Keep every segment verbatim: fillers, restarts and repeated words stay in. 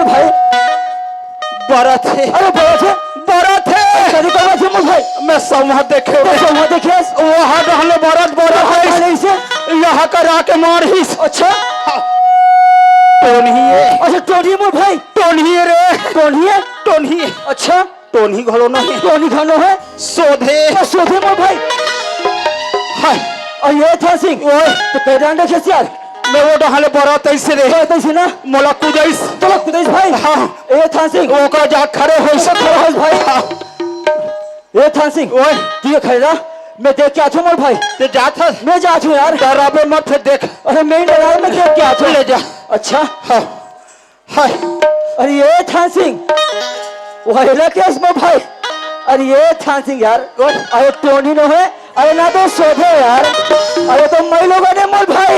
भाई। बरत हे। अरे बरत हे। बरत हे। कभी कब से मोर भाई? मैं सौंहा देखे। तो सौंहा देखे? वहाँ रहले बरत, बरत हे। अरे इसे? यहाँ कर आके मारिस। अच्छा। हाँ। टोनही हे। अच्छा, टोनही मोर भाई। टोनही हे रे। टोनही हे? टोनही हे। अच्छा। टोनही घलो नहीं। टोनही घलो हे? सोधे। तो सोधे मोर भाई। हाय। अउ ये थान सिंह। ओए। तो कई डांडे खेस यार। मैं वो डहाले बरत अइसे रे। बरत अइसे ना? मोला कुदाइस। तोला कुदाइस भाई। हाँ। ए थान सिंह। ओकर जा खड़े होइस। खड़े होइस भाई। हाँ। ए थान सिंह। ओए। तू ये खड़े रह। मैं देख के आथों मोर भाई। ते जात हस? मैं जात हूँ यार। डराबे मत, फिर देख। अरे मैं डरा, मैं देख के आथों। ले जा। अच्छा। हाँ। हाय। अरे ये थान सिंह, वो हेला केस में भाई। अरे ये थान सिंह यार, ओए। अरे टोनी नो हे, अरे ना तो सोधे यार, अरे तो मइलोगन हे मोर भाई।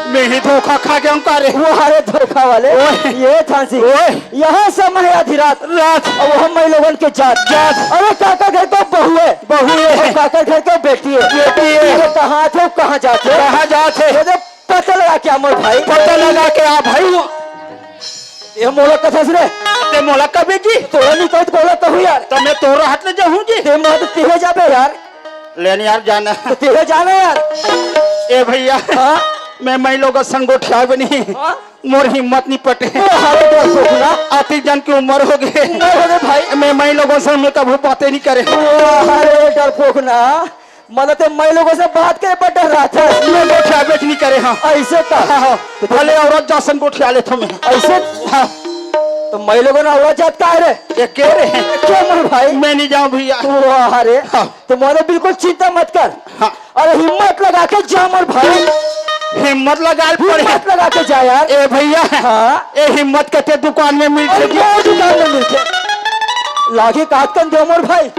मैं ही धोखा खा गया हूँ का रे? वो हरे धोखा वाले। ओए। ये थान सिंह, ओए। यहाँ समय आधी रात, रात। अब हम मइलोगन के जात। जात। अरे काकर घर तो बहू हे। बहू हे। अउ काकर घर तो बेटी हे। बेटी हे। अरे कहाँ थे, कहाँ जात हे? कहाँ जात हे? ये तो पता लगा के आ मोर भाई। पता लगा के आ भाई। ये मोला कथस रे। ते मोला कबे जी? तोला नहीं कहत, बोला कहूँ यार। तो मैं तोरा हाथ ले जाहूँ जी। ते मोला तो तेहे जाबे यार। लेन यार जाना। तो तेहे जाना यार। ए भैया। हाँ? मैं मइलोगन संग गोठियाबे नहीं। हाँ? मोर हिम्मत नहीं पटे। ओ, अरे डरपोक ना। अति जन की उम्र हो गई। उम्र हो गई भाई। मैं मइलोगन संग मैं कभू बातें नहीं करे। ओ, अरे डरपोक ना। मतलब ते मइलोगन से बात करे पर डर्राथस। मैं गोठियाबे नहीं करे, हाँ। अइसे का? हाँ, हाँ। भले औरत जात संग गोठिया लेथों मैं। अइसे? हाँ। तो मइलोगन औरत जात का हे रे? ये के रे? के मोर भाई? मैं नहीं जाऊँ भैया। वाह रे। हाँ। तो मोला बिल्कुल चिंता मत कर। हाँ। अरे हिम्मत लगा के जा मोर भाई। हिम्मत लगा पड़े। हिम्मत लगा के जा यार। ए भैया। हाँ। ए हिम्मत कते दुकान में मिलथे अरे जी? मोर दुकान में मिलथे। लागे कातकन दे मोर भाई।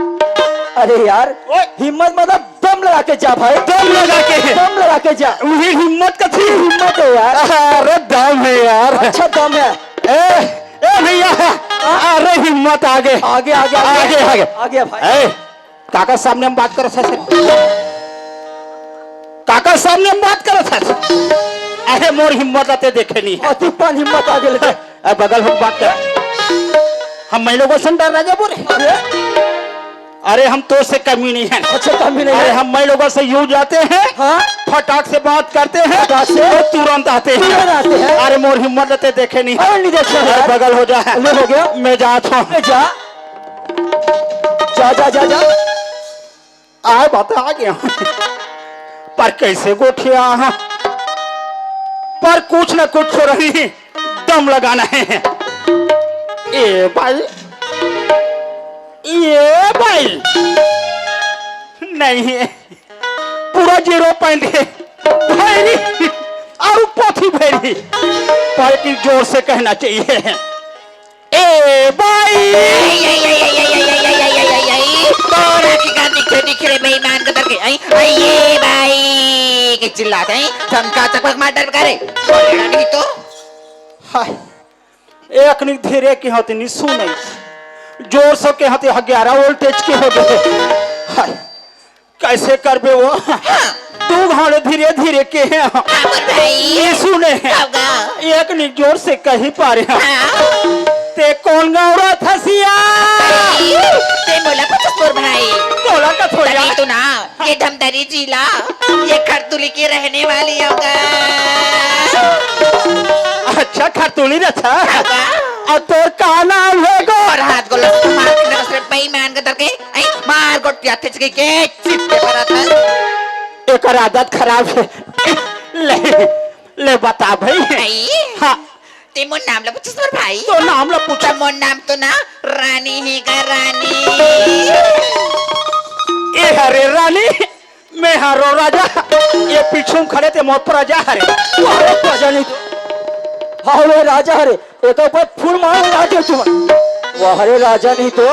अरे यार, ओए। हिम्मत मतलब दम लगा के जा भाई। दम लगा के। दम लगा के जा। वही हिम्मत कथे। हिम्मत हे यार। अरे दम हे यार। अच्छा दम हे। ए, ए भैया। हाँ। अरे हिम्मत आगे। आगे, आगे, आगे। आगे, आगे। आगे भाई। ए, काकर सामने में बात करत हस? काकर सामने में बात करत हस? अरे मोर हिम्मत ला ते देखे नहीं हे। अति पान हिम्मत आगे लगे। ए, बगल होके बात कर। हम मइलोगन संग डर्रा जाबो रे। अरे? अरे हम तो से कमी नहीं है। अच्छा, कमी नहीं अरे है। हम मइलोगन संग यूँ जाते हैं, हाँ? फटाक से बात करते हैं फटाक से? और तुरंत आते हैं। तुरंत आते हैं। अरे मोर हिम्मत ला ते देखे नहीं। अरे नहीं देखे अरे यार। बगल हो जा। नहीं हो गया। मैं जात हूँ। ए, जा। जा, जा, जा, जा। आए बात आ गया। पर कैसे गोठिया? पर कुछ न कुछ तो रही, दम लगाना है। ए भाई, ए भाई, नहीं है, पूरा जीरो पॉइंट है। भैरी और पोथी भैरी, पर एक जोर से कहना चाहिए। ए भाई। तोरा के का दिखे, दिखे रे बेईमान के तरके। आई, आई, ये भाई के चिल्लात हे, धमका चकमक मार डर करे। बोलेगा नहीं तो। हाय, एक निक धीरे के होते नहीं सुने, जोर से के होते ग्यारह वोल्टेज के हो गए। हाय, कैसे करबे वो? हाँ। तू घाले धीरे धीरे के हे। हाँ, बोल भाई। ये सुने। का होगा? एक निक जोर से कही पारे। हाँ। ते कोन गाँव रथस या? भाई, ते मोला पूछस मोर भाई। मोला का थोड़ा। तभी तो ना, ये धमतरी जिला, ये खरतुली की रहने वाली होगा। अच्छा, खरतुली रथा। होगा। अउ तोर का नाम हे गो? अउ हाथ गोला मार के नरस रे बेईमान के तरके। आई, मार गोठियाथे चकी के चित्ते पर आता। एकर आदत खराब हे। ले, ले बता भाई। आई? हाँ। ते मोर नाम ला पूछस मोर भाई? तो नाम ला पूछ। तो मोर नाम तो ना रानी हे गा, रानी। ए हरे रानी, मैं हरों राजा, ये पीछू में खड़े ते मोर प्रजा हरे। अरे प्रजा नहीं तो। हाँ, वो राजा हरे। एक ऊपर फूल मारो राजा तुम। वाह रे राजा नहीं तो।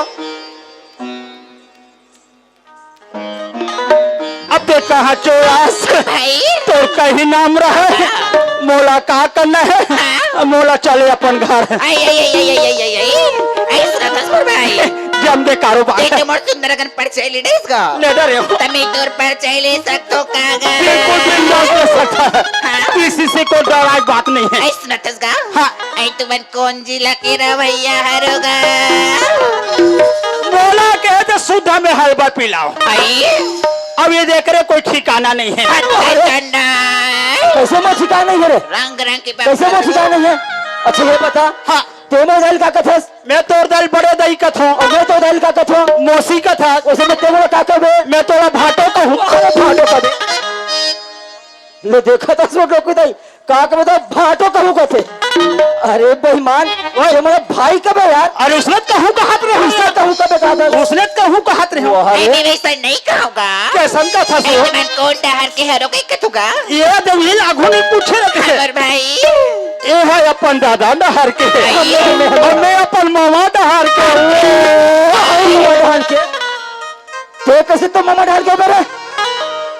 अब ते कहाँ चोरास? भाई। तोर कहीं नाम रहे। हाँ। मोला का करना हे? हाँ। मोला चले अपन घर। आई, आई, आई। ऐ सुनत हस मोर भाई। जम दे कारोबार। ते तो मोर सुंदर अकन परचय ले डरिस गा। ले डरे हो। त मैं तोर परचय ले सकथों का गा? बिल्कुल बिंदास ले सकथस। हाँ। किसी से कोई डर की बात नहीं है। ऐ सुनत हस गा? हाँ। ऐ तुमन कोन जिला के रहवइया हरो गा? मोला कहे त सुधा में हलवा पिलाव। आई? अब ये देख रहे, कोई ठिकाना नहीं है। हत्ते चंडा। कैसे मोर ठिकाना नहीं है रे? रंग रंग के कैसे मोर ठिकाना नहीं है? अच्छा ये बता। हाँ। ते मोर दाई ल का कथस? मैं तोर दाई ल बड़े दाई कथों। अउ मैं तोर दाई ल का कथों? मौसी कथस। वइसे मैं ते मोला का कबे? मैं तोला भाटो कहूँ। अरे भाटो कबे। ले देखत हस मोर डोकरी दाई, का कबे त भाटो कहूँ कथे। अरे बेईमान, ओए। ते मोला भाई कबे यार। अरे उसने कहूँ कहत रहे। उसने कहूँ कबे कहत रहे। उसने कहूँ कहत रहे। वाह रे। नहीं, नहीं, वइसे नहीं कहूँ गा। कइसन कथस वो? मैं कोन डहर के हरो कहि कथों गा? ये देवली लागू नहीं पूछे रहते हैं। हमर भाई। ये है अपन दादा डहर के। आई। अउ मैं अपन मामा डहर के। मामा डहर के? ते कइसे तो मामा डहर के बरे?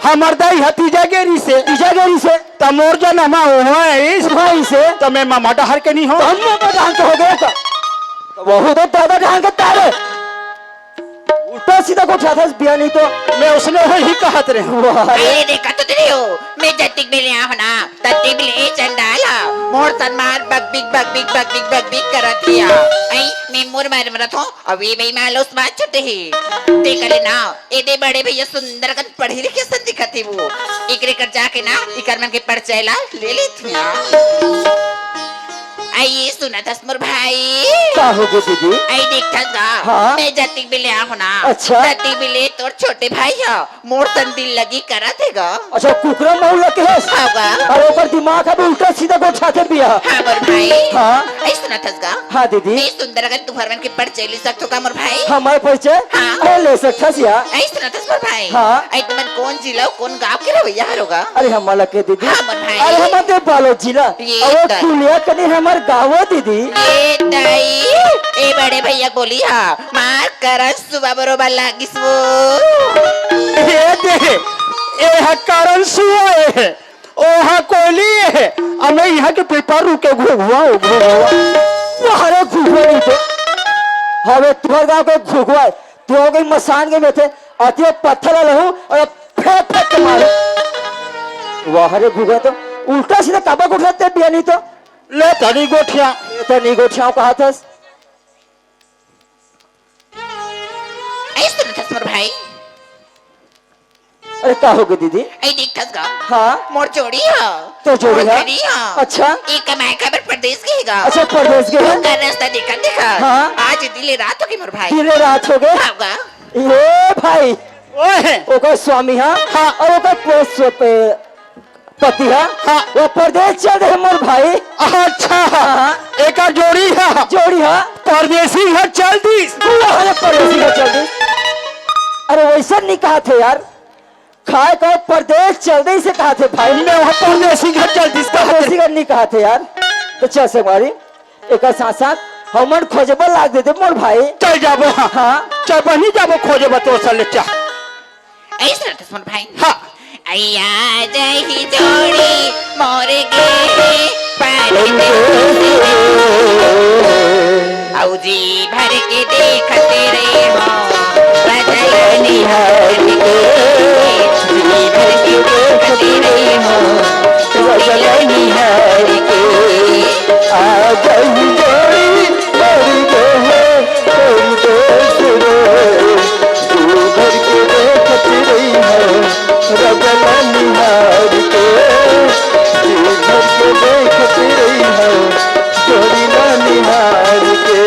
हमर दाई ह तीजा गेरी से। तीजा गेरी से? त मोर जनम ह ओहा इस। ओहा इस। त मैं मामा डहर के नहीं हों। त हम मामा डहर के हो गे का? त वहू तो दादा डहर के तारे। उल्टा सीधा गोठियाथस बिया नहीं तो। मैं उसने वही कहत रहे हूँ। वाह रे। अरे देखा तो तेरी हो, मैं जतिक बेले आहो ना, ततिक बेले ए चंडाल हा। मोर सनमान बकबिक, बकबिक, बकबिक, बकबिक करत रिया। आई, मैं मोर मारे मरत हों, अउ ये बेईमान ला उसमा छुटे ही। ते करे ना, ए दे बड़े भैया सुंदर अकन पढ़े लिखे सन दिखत हे वो। एकरे कर जाके ना, इकर मन के परचय ला ले लेथों। अई सुनत हस मोर भाई? का हो गे दीदी? अई देखथस गा? हाँ। मैं जतिक बेले आहो ना। अच्छा। ततिक बेले तोर छोटे भाई ह, मोर सन दिल लगी करत हे गा। अच्छा, कुकरा मऊ लगे हस? हाँ गा। अउ ओकर दिमाग अभी उल्टा सीधा गोठियाथे बिया। हाँ मोर भाई। हाँ। अई सुनत हस गा? हाँ दीदी। मैं सुंदर अकन तुँहर मन के परचय ले सकथों का मोर भाई? हमर परचय? हाँ। अरे ले सकथस या। अई सुनत हस मोर भाई? हाँ। अई तुमन कोन जिला, कोन गाँव के रहवइया हरो गा? अरे हमन लगे दीदी। हाँ मोर भाई। अरे हमन दे बालोद जिला। ये अउ त- कुलिया कनी हमर गाँव दीदी। ए दाई, ए बड़े भैया बोली हा, मार करन सुवा बरोबर लागिस वो। ए दे, ए हा करन सुवा ए हे, ओ हा कोयली ए हे, अमे इहाँ के पेपर रुके घुघुवा, ओ घुघुवा। वाह रे घुघुवा नहीं तो। हवे तुँहर गाँव के घुघुवा, तू हो गे मसान के बेटे, अतिया पत्थर ला लहू अउ फेंक फेंक के मारू। वाह रे घुघुवा तो, उल्टा सीधा काबर गोठियाथे बिया नहीं तो। ले तनी गोठिया। ले तनी गोठियाव कहत हस। अई सुनत हस मोर भाई? अरे का हो गे दीदी? अई देखथस गा? हाँ। मोर जोड़ी ह। तोर जोड़ी ह? मोर जोड़ी ह। अच्छा। ए कमाए खाए बर परदेस गे हे गा। अच्छा, परदेस गे हे? ओकर रस्ता देखत देखत। हाँ। आज दिन ले रात हो गे मोर भाई। दिन ले रात हो गे? हाँ गा। ए भाई। ओए। ओकर स्वामी ह? हाँ। अउ ओकर पोस पे पति ह? हाँ। वो परदेस चल दे हे मोर भाई। अच्छा। हाँ। एकर जोड़ी ह। जोड़ी ह। परदेसी घर चल दिस। अरे परदेसी घर चल दिस। अरे वइसन नहीं कहथे यार। खाए खाए परदेस चल दिस कहथे भाई। मैं वहाँ परदेसी घर चल दिस कहथे। परदेसी घर नहीं कहथे यार। त चल संगवारी, एकर साथ साथ हमन खोजे बर लाग देते मोर भाई। चल जाबो, हाँ। हाँ। चल बनी जाबो खोजे बर तोर सन ले चल। अई सुनत हस मोर भाई? हाँ। अई आ जाही जोड़ी मोर गे हे परदेस। अउ जी भर के देखत रहे हो बदला निहार के। जी भर के देखत रहे हो बदला निहार के। आ जाही जोड़ी मोर गे हे परदेस रे। जी भर के देखत रही हो रजला निहार के, जी भर के देखत रही हो जोड़ी ला निहार के।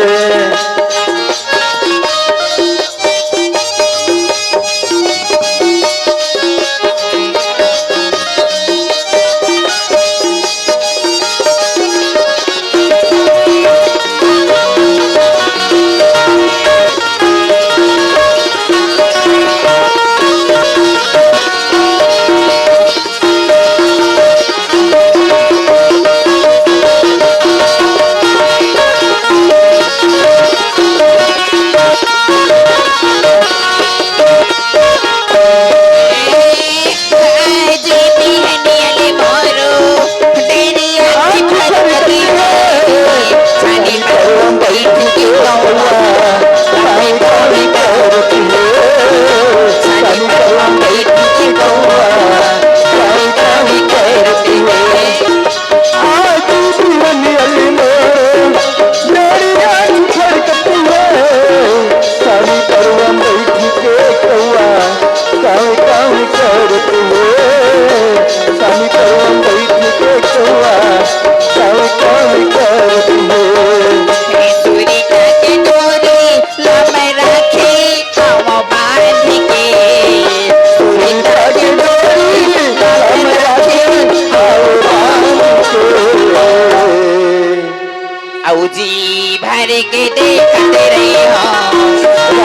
हरि के देखत रही हो।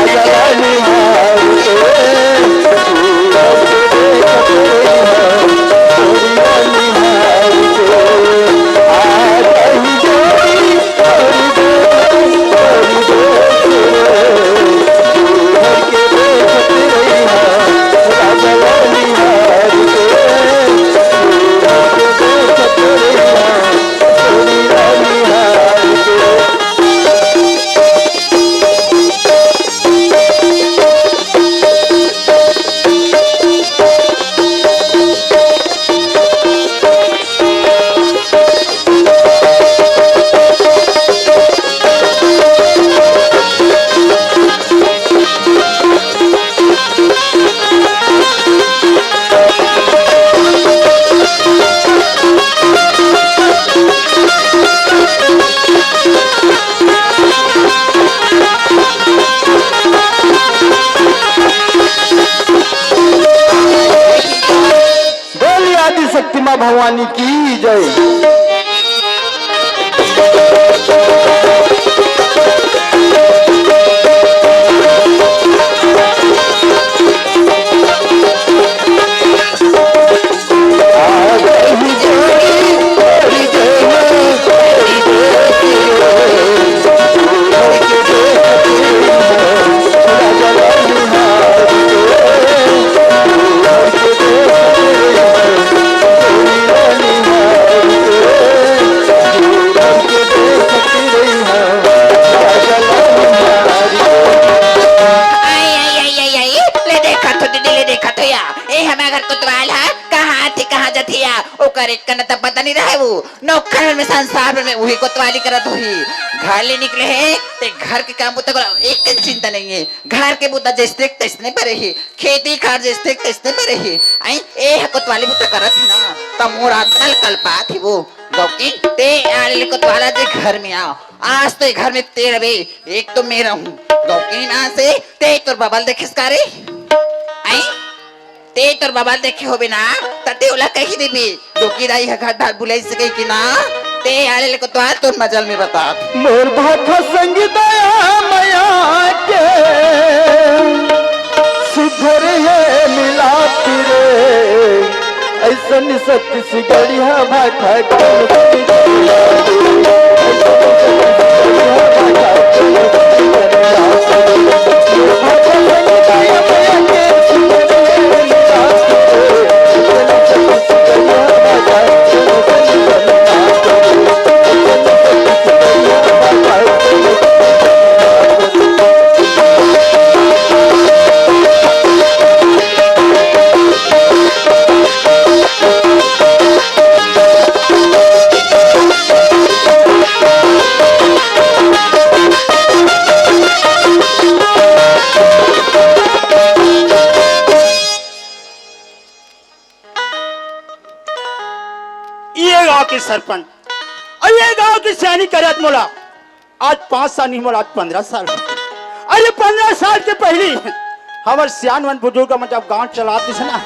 राजा ला निहार के, सूरज के देखत रही हो, छोड़िया निहार के। आ रही जोड़ी, छोड़ी दे, छोड़ी दे, सूरज के देखत रही हो। राजा ला निहार के, सूरज के देखत रही हो, छोड़िया निहार के। बोलिए आदि शक्ति माँ भवानी की जय। आई, आई, आई, आई, आई, ले देखा तो दीदी, ले देखा तो या, ए हमार घर कोतवाल हा, कहाँ आथे, कहाँ जाथे या, ओकर एक कन त पता नहीं रहे वो, नौकर में संसार में उही कोतवाली करत होही, घर ले निकले हे, ते घर के काम बुता करो, एक कन चिंता नहीं है, घर के बुता जैसे तैसने परे ही, खेती खार जैसे तैसने परे ही, आई, ए ह कोतवाली बुता करत है ना, त मोर आत्मा ल कलपात ही वो, गौकी, ते आले ले कोतवाला जे घर में आओ, आज तो ये घर में तेरबे, एक तो मैं रहूं। गौकी माँ से ते तोर बबल देखे का रे? आई? ते तोर बबल देखे होबे ना, त ते ओला कही देबे। गौकी दाई ह घर डाल बुलाई से कही कि ना, ते आले ले कोतवाल तोर मजल में बता। मोर भाखा संग दया मया के, सुधर हे मिलाप रे। ऐसन छत्तीसगढ़िया भाखा कौन कोई बोला रे? ऐसन छत्तीसगढ़िया भाखा कौन कोई बोला रे? भाखा संग दया मया के, सुधर हे मिलाप रे। ऐसन छत्तीसगढ़िया भाखा कौन कोई बोला रे? ये गांव के सरपंच अउ ये गांव के सियानी करत मोला आज पाँच साल नहीं, मोला आज पन्द्रह साल हो गे। अरे, पन्द्रह साल के पहिली हमर सियान मन बुजुर्ग मन जब गांव चलात रिहिस ना,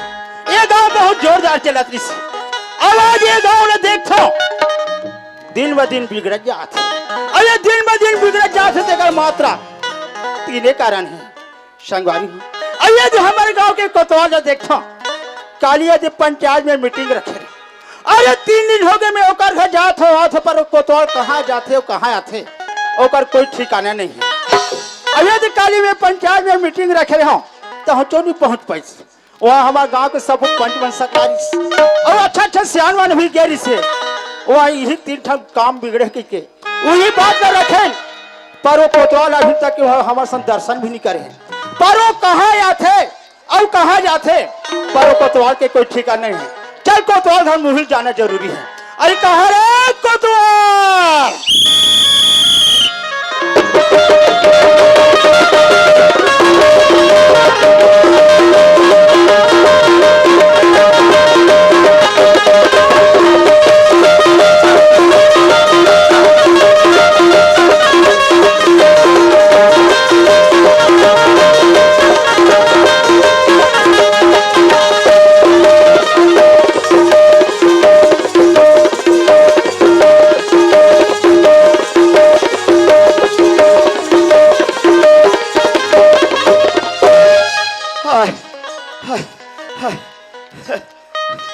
ये गांव बहुत जोरदार चलत रिहिस। अब आज ये गांव ल देखथव, दिन ब दिन बिगड़त जात हे। अरे, दिन ब दिन बिगड़त जात हे, तेकर मात्र तीने कारण हे। संगवारी हो, अइया जो हमर गांव के कोतवाल ला देखथव, काली ये जो पंचायत में मीटिंग रखे रहे। अरे तीन दिन हो गे, मैं ओकर घर जात हों, आत हों, पर वो कोतवाल कहाँ जाथे अउ कहाँ आथे, ओकर कोई ठिकाना नहीं हे। अइया जो काली मैं पंचायत में मीटिंग रखे रहे हों, त हम तो नहीं पहुंच पाइस। वहाँ हमर गांव के सब पंच मन सरकारी अउ अच्छा अच्छा सियान मन भी गे रिहिसे, वहाँ यही तीन ठन काम बिगड़े कहिके उही बात ल रखेन, पर वो कोतवाल अभी तक वो हमर संग दर्शन भी नहीं करे हे। पर वो कहाँ आथे अउ कहाँ जाथे, पर वो कोतवाल के कोई ठिकाना नहीं हे। चल, कोतवाल घर मुहिल जाना जरूरी हे। अरे कहाँ रे कोतवाल?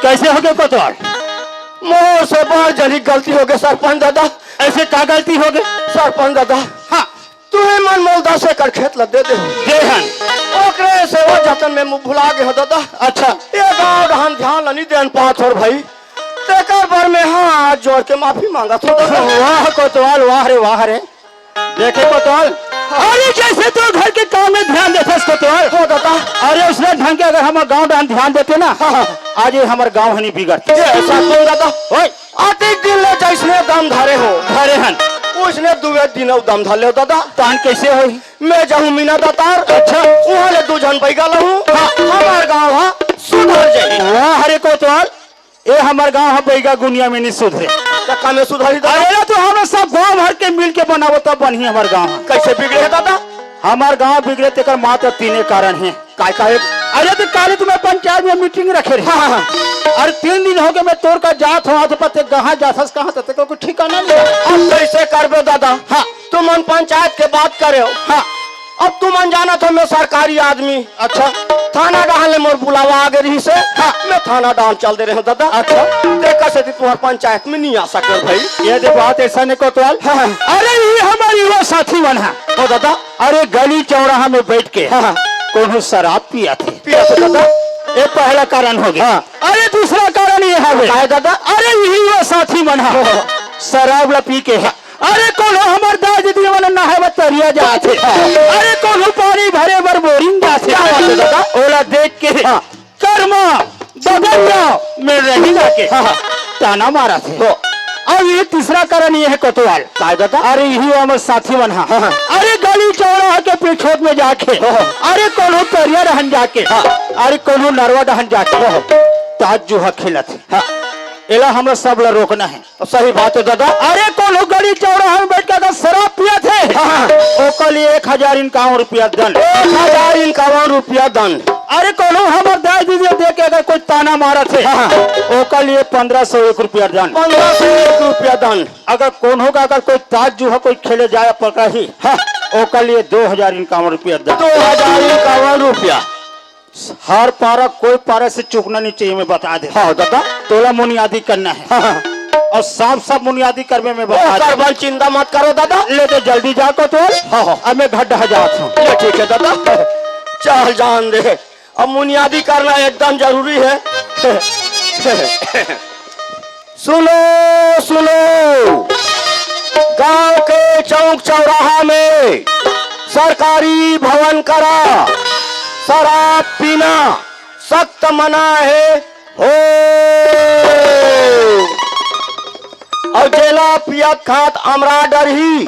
कैसे हो गए कोतवाल? मोर से बड़ जनी गलती हो गए सरपंच दादा। ऐसे का गलती हो गए? सरपंच दादा, हाँ। तुहे मन मोल दस एकड़ खेत ला दे दे। दे हन। ओकरे से वो जतन में मुँह भुला गए हो दादा। अच्छा। ये गाँव डहन ध्यान ला नहीं देन पात हो भाई। तेकर बर में हाथ जोड़ के माफी मांगत हो दादा। वाह कोतवाल, वाह रे, वाह रे। देखे कोतवाल, अरे जैसे तू घर के काम में ध्यान देथस कोतवाल। हो दादा। अरे उसने ढंग के अगर हमर गाँव डहन ध्यान देते ना, हाँ, हाँ। आज ये हमर गाँव हनी बिगड़ते। ये ऐसा कौन दादा? ओए। अतिक दिन ले जैसने दम धरे हो। धरे हन। उसने दुए दिन अउ दम धर ले हो दादा। तान कैसे होही? मैं जाहूँ मीना दातार। अच्छा। वहाँ ले दू झन बैगा लहूँ। हाँ। हमार गाँव हा सुधर जाई। वाह रे कोतवाल, ए हमर गाँव हा बैगा गुनिया में नहीं सुधरे। त का में सुधरी दादा? अरे ना तो हम सब गाँव भर के मिल के बनाबो तब बनही हमर गाँव हा। कैसे बिगड़े है दादा? हमर गाँव बिगड़े तेकर मात्र तीने कारण है। काय काय? अरे तो काले तुम्हें पंचायत में मीटिंग रखे रहे। हाँ, हाँ, हाँ। अरे तीन दिन हो गए मैं तोर का जात हूँ, आज पते कहाँ जात हस, कहाँ तक कोई ठिकाना नहीं है। अब कैसे करबे दादा? हाँ। तुमन पंचायत के बात करे हो। हाँ। अब तुमन जानत हो मैं सरकारी आदमी। अच्छा। थाना डहान ले मोर बुलावा आ गए रही से। हाँ। मैं थाना डहान चल दे रहे हूँ दादा। अच्छा। तेकर सेती तुम्हार पंचायत में नहीं आ सके भाई। ये दे बात ऐसा नहीं कोतवाल। हाँ, हाँ। अरे ये हमारी वो साथी मन है। हो दादा। अरे गली चौराहा में बैठ के हाँ, हाँ। कोनो शराब पिया थे। पिया थे दादा। ये पहला कारण हो गया। हाँ। अरे दूसरा कारण ये हवे। काय दादा? अरे यही वो साथी मन हा। हाँ। शराब ला पी के हाँ। अरे कोनो हमर दाई दीदी मन नहाए बर तरिया जात हे। हाँ। अरे कोनो पानी भरे बर बोरिंग जात हे। क्या बात है दादा? ओला देख के हाँ। कर्मा बगल जाओ, मैं रही जाके हाँ, हाँ। ताना मारा थे। हो। अब ये तीसरा कारण ये है कोतवाल। काय दादा? अरे यही हमर साथी मन हा। हाँ, हाँ। अरे गली चौराहा के पीछोत में जाके, हो, हो। अरे कोनो तरिया डहन जाके, हाँ। अरे कोनो नरवा डहन जाके, हो, हो। तास जुआ खेलत हे। हाँ। एला हमरा सब ला रोकना है। सही बात है दादा। अरे कोनो गली चौराहा में बैठ के अगर शराब पियत हे, हाँ, हाँ। ओकर लिए एक हजार इक्यावन रुपया दंड। एक हजार इक्यावन रुपया दंड। अरे कोनो हमर दाई दीदी देख के अगर कोई ताना मारत हे, हाँ, हाँ। ओकर लिए पन्द्रह सौ एक रुपया दंड। पन्द्रह सौ एक रुपया दंड। अगर कोनो का अगर कोई तास जुआ कोई खेले जाए पकड़ही, हाँ। ओकर लिए दो हजार इक्यावन रुपया दंड। दो हजार इक्यावन रुपया। हर पारा कोई पारा से चूकना नहीं चाहिए, मैं बता दे। हाँ दादा। तोला मुनियादी करना है। हाँ, हाँ। और साफ साफ मुनियादी करबे, मैं बता दे। चिंता मत करो दादा। ले तो जल्दी जा कोतवाल। हाँ, हाँ। अब मैं घर डहा जात हूँ। ले ठीक है दादा। चल जान दे, अब मुनियादी करना एकदम जरूरी है। सुनो, सुनो, गांव के चौक चौराहा में सरकारी भवन करा शराब पीना सख्त मना है हो। और जेला पियत खात अमरा डरही,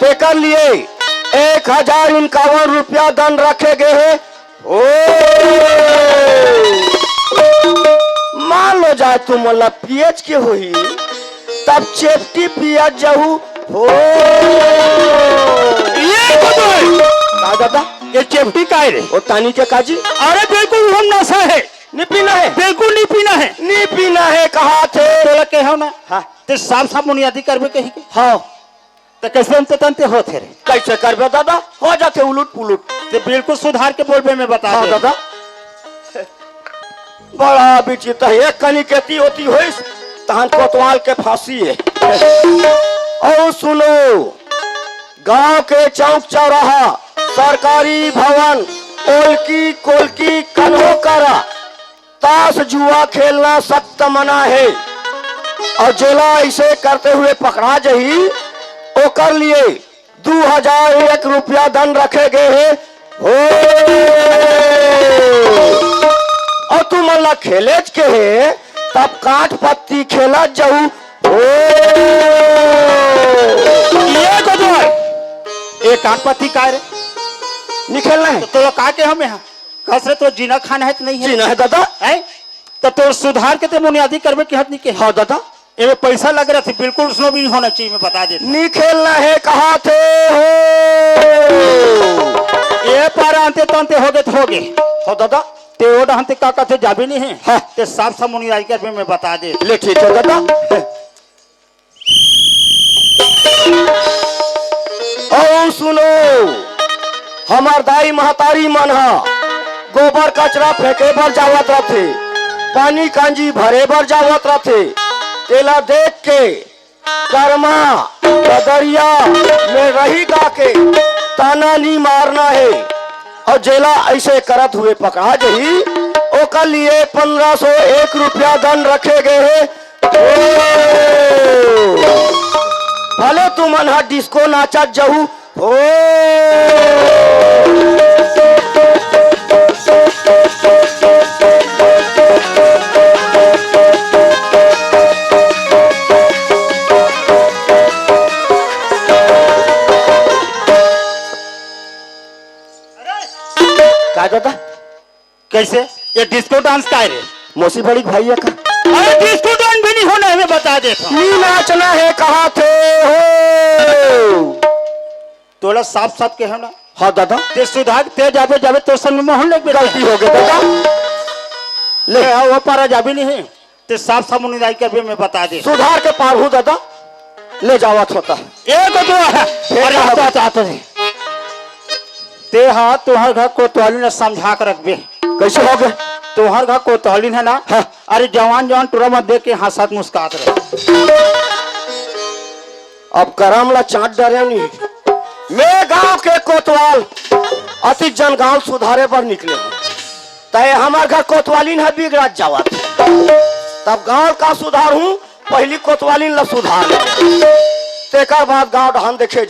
तेकर लिए एक हजार इक्यावन रुपया दंड रखे गए है। ओ! मान लो जाए तुमन ला पियच के होही, तब चेपटी पियत जाहू। हो। ये तो है। का दादा? ये चेपटी काय रे? ओ तानी के काजी? अरे बिल्कुल हम नशा है। नहीं पीना है? बिल्कुल नहीं पीना है। नहीं पीना है, कहा थे। तोला कहे हो ना? हाँ। ते साफ साफ मुनियादी करबे कही के? हाँ। त कैसे अंते तंते होत हे रे? कैसे करबे दादा? हो जाथे उलट पुलट। ते बिल्कुल सुधार के बोलबे, मैं बता हाँ दे। दादा। बड़ा विचित्र है, एक कनी केती होती होइस, तहन कोतवाल के फांसी है। और सुनो, गांव के चौक चौराहा, सरकारी भवन, ओलकी कोलकी कन्हो करा, ताश जुआ खेलना सख्त मना है और जेला इसे करते हुए पकड़ा जही, ओकर लिए दू हजार एक रुपया दंड रखे गए है। हो, और तुमन ला खेलेच के है, तब काठ पत्ती खेलत जाहू। हो, ये गोदवाल, ये काठ पत्ती का रे? नहीं खेलना है। तो तोला का के हमें हा? कस रे, तो जीना खाना है तो नहीं है? जीना है दादा। हैं? तो तोर सुधार के ते मुनियादी करबे के हत नहीं के? हाँ दादा। एमे पैसा लग रहा थे, बिल्कुल उसमें भी नहीं होना चाहिए, मैं बता देता। नहीं खेलना है, कहा थे हो। ये पारा अंते तंते हो गए तो हो गए। हाँ दादा। ते ओड हंते का कहते जाबे नहीं है। हाँ। ते साफ साफ मुनियादी करबे, मैं बता दे। ले ठीक है दादा। अउ सुनो, हमर दाई महतारी मन ह गोबर कचरा फेंके बर जावत रथे, पानी कांजी भरे बर जावत रथे, तेला देख के करमा बदरिया में रही गा के ताना नी मारना हे। अउ जेला अइसे करत हुए पकड़ा जही, ओकर लिए पन्द्रह सौ एक रुपया दंड रखे गए हे। ओ! भले तुमन ह डिस्को नाचत जहू, ओ! का दादा? कैसे? ये डिस्को डांस का है रे? मौसी बड़ी भाई है का? अरे डिस्को डांस भी नहीं होना है, मैं बता देता हूँ। नी नाचना है कहा थे हो? तोला साफ साफ कहे ना। हाँ दादा। ते सुधार, ते जाबे जाबे तोर संग में मोहन लग गलती हो गई दादा। ले। ले आओ, वो पारा जाबे नहीं है। ते साफ साफ मुनि दाई के अभी मैं बता दे। सुधार के पार हूँ दादा, ले जावत होता। ए तो तू, अरे कहा बता तो दे। ते हा तुहर घर कोतवाली ने समझा के रखबे। कैसे हो गए? तुहर घर कोतवाली है ना? हाँ। अरे जवान जवान टूरा मत देख के हंसत मुस्कात रहे। अब करम ला चाट डरे नहीं। मैं गांव के कोतवाल अति जन गांव सुधारे बर निकले हूँ। तय हमर घर कोतवालिन ह बिगड़त जावत। तब गांव का सुधार हूँ, पहली कोतवालिन ला सुधार ले। तेकर बाद गांव डहान देखे जाई।